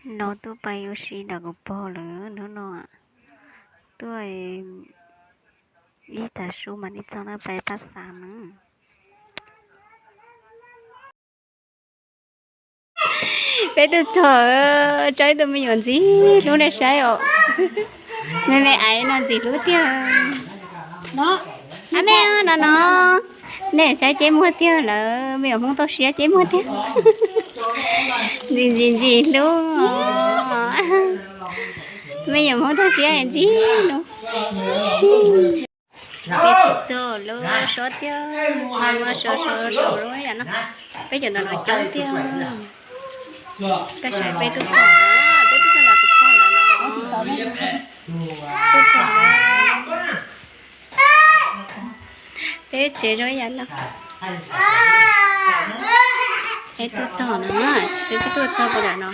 No tuaj pais ua si nram kuv pog lawm hnub no. Tuaj ib tag su mam li txog na, pais pab xav na. Peb tuaj txog, tso ib tug me nyuam ntxim hlub nej saib os. Me me aiv no ntxim hlub tiag. Ab me no no, nej saib ceb muag tiag lawm, me nyuam Hmoob toj siab ceb muag tiag. Ntxim ntxim ntxim hlub os. Me nyuam Hmoob toj siab ntxim hlub. Peb tuaj txog lub suab tiag, muaj sau sau sau lub yam no. Peb cov ntawm no coob tiag. Koj saib peb tuaj txog, peb tuaj txog nram kuv pog lawm no. Tuaj txog lawm. Peb tsev zoo yam no. Peb tuaj txog no, peb tuaj txog puas dam no.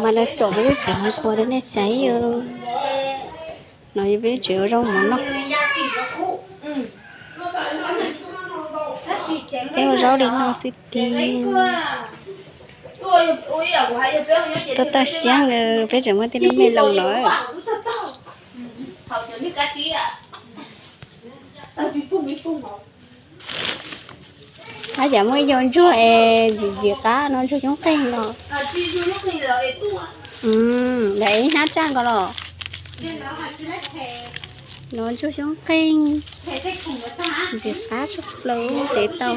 Mas lawv tsom peb lub tsev hauv kua rau nej saib os. No yog peb lub tsev ua zaub mov noj. Peb ua zaub li no xwb tiag. Tuaj toj siab, peb tseem muaj tej lub me loos no. Ab, cas muaj ib co ntsuag es ntxim ntxim qab no, ntsuag xyoob qeeg los. Lawv ib hnab tsaj nkaus los. No ntsuag xyoob qeeg, ntxim qab tshaj plaws, tev tau.